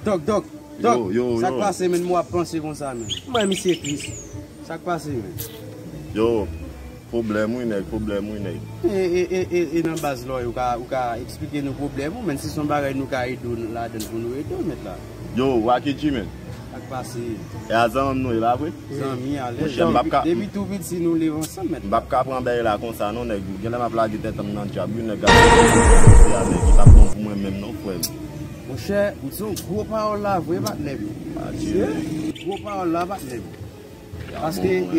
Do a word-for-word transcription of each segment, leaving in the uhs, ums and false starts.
Dòk, dòk, dòk. Yo, yo, sa k pase, menn? Mwen ap panse konsa, menn. Mwen, misye tris. Sa k pase, menn? Yo, pwoblèm wi, nèg, pwoblèm wi, nèg. E, e, e, e, e nan baz lòy, ou ka, ou ka eksplike nou pwoblèm ou, menn, si se yon bagay nou ka ede w ladan l pou nou ede w, mèt la. Yo, Wacky G, menn. Sa k pase? E a zanmi m nou ye la vre? Zanmi, alèz. Monchè, m p ap ka, depi, depi tou piti, nou leve ansanm, mèt la. M p ap ka pran bagay la konsa, non, nèg. Genlè m ap lage tèt m nan dyab, wi, nèg. Gade, se a nèg ki p ap bon pou mwen menm, non, frè m. Monchè, ou di yon gwo pawòl la vre, patnè m. Gwo pawòl la, patnè m. Paske, e,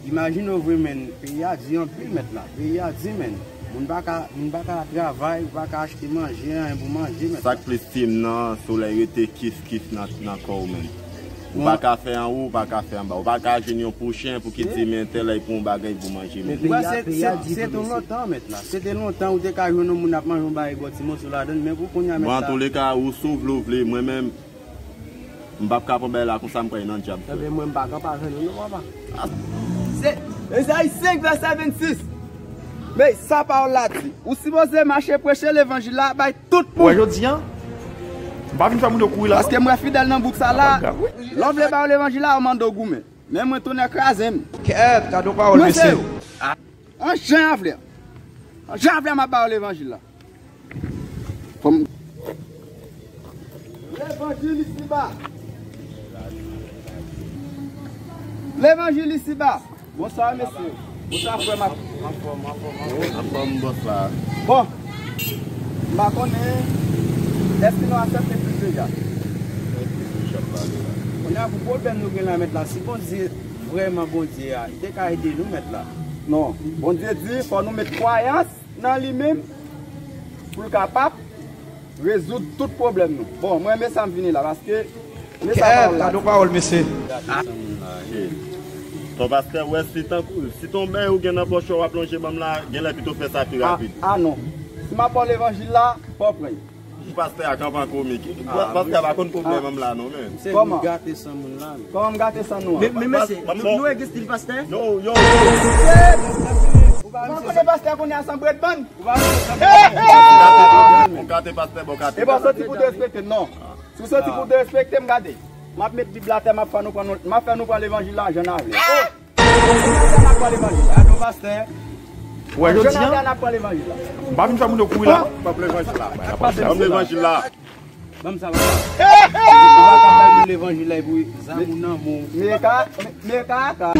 imajine w vre, menn, peyi a di anpil, mèt la. Peyi a di, menn. Moun pa ka, moun pa ka travay, ou pa ka achte manje, anyen pou manje, mèt la. Sa k plis ti m nan, solèy rete kif kif nan, nan kò w, menn. Ou pa ka fè anwo, ou pa ka fè anba. Ou pa ka jwenn yon pwochen pou ki di, men entèl ay pou yon bagay pou manje, menn. Ou wè, se, se, se te lontan, mèt la. Se te lontan ou te ka jwenn yon moun ap manje yon bagay, bò ti moso ladan l, men pou kounye a, mèt la. Bon, antouleka, ou si w vle ou vle, mwen menm, m p ap ka pran bagay la konsa, m pral nan dyab, frè. Ebyen, mwen, m pa ka pa jwenn ou, non, papa. Se Ezayi senk, vèsè vennsis. Men sa pawòl la di. Ou sipoze mache preche levanjil la bay tout moun. Ou wè jodi a, m pa vin fè moun yo kouri la. Paske m wè fidèl nan bouk sa la. Lè w vle ba yo levanjil la, yo mande w goumen. Men mwen, tonnè kraze m. Kèt, gade yon pawòl, mesye. An jan avlè. An jan avlè m ap ba yo levanjil la. Fò m... Levanjil isiba. Levanjil isiba. Bonswa, mesye. Bonswa, frè m. Anfòm, anfòm, anfòm. Anfòm, bòs la. Bon. M pa konnen, èske nou aksepte Kris deja? Kounye a, pou pwoblèm nou gen la, mèt la, si Bondye, vrèman Bondye a, li te ka ede nou, mèt la. Non. Bondye di, fò nou met kwayans nan li menm pou l kapab rezoud tout pwoblèm nou. Bon, mwen renmen sa m vini la, paske men sa pawòl la. Kèt, gade yon pawòl, mesye. Ton pastè, wè, si tankou, si ton bèy ou gen nan pòch ou, w ap lonje ban m la, genlè pito fè sa pi rapid. A, a non. Si m ap ba w levanjil la, fò w pran l. Pastè a kanpan komik. Pastè a pa konn pwoblèm m la non, men. Kòman? Kòman m gate san nou an? Men, men, mesye, nou, nou egziste, pastè? Yo, yo. Ou pa konnen pastè kounye a san bredbann? Ou gate pastè, bon, gate. E bon, soti pou derespekte m, non. Si w soti pou derespekte m, gade. M ap met Bib la atè, m ap fè nou pran, m ap fè nou pran levanjil la, jan n a vle. Ou wè jodi a? M pa vin fè moun yo kouri la. Ban m levanjil la. Ban m sa, papa. Ou pa ka bay moun levanjil la epi zam ou nan men w. Men ka, men ka, ka.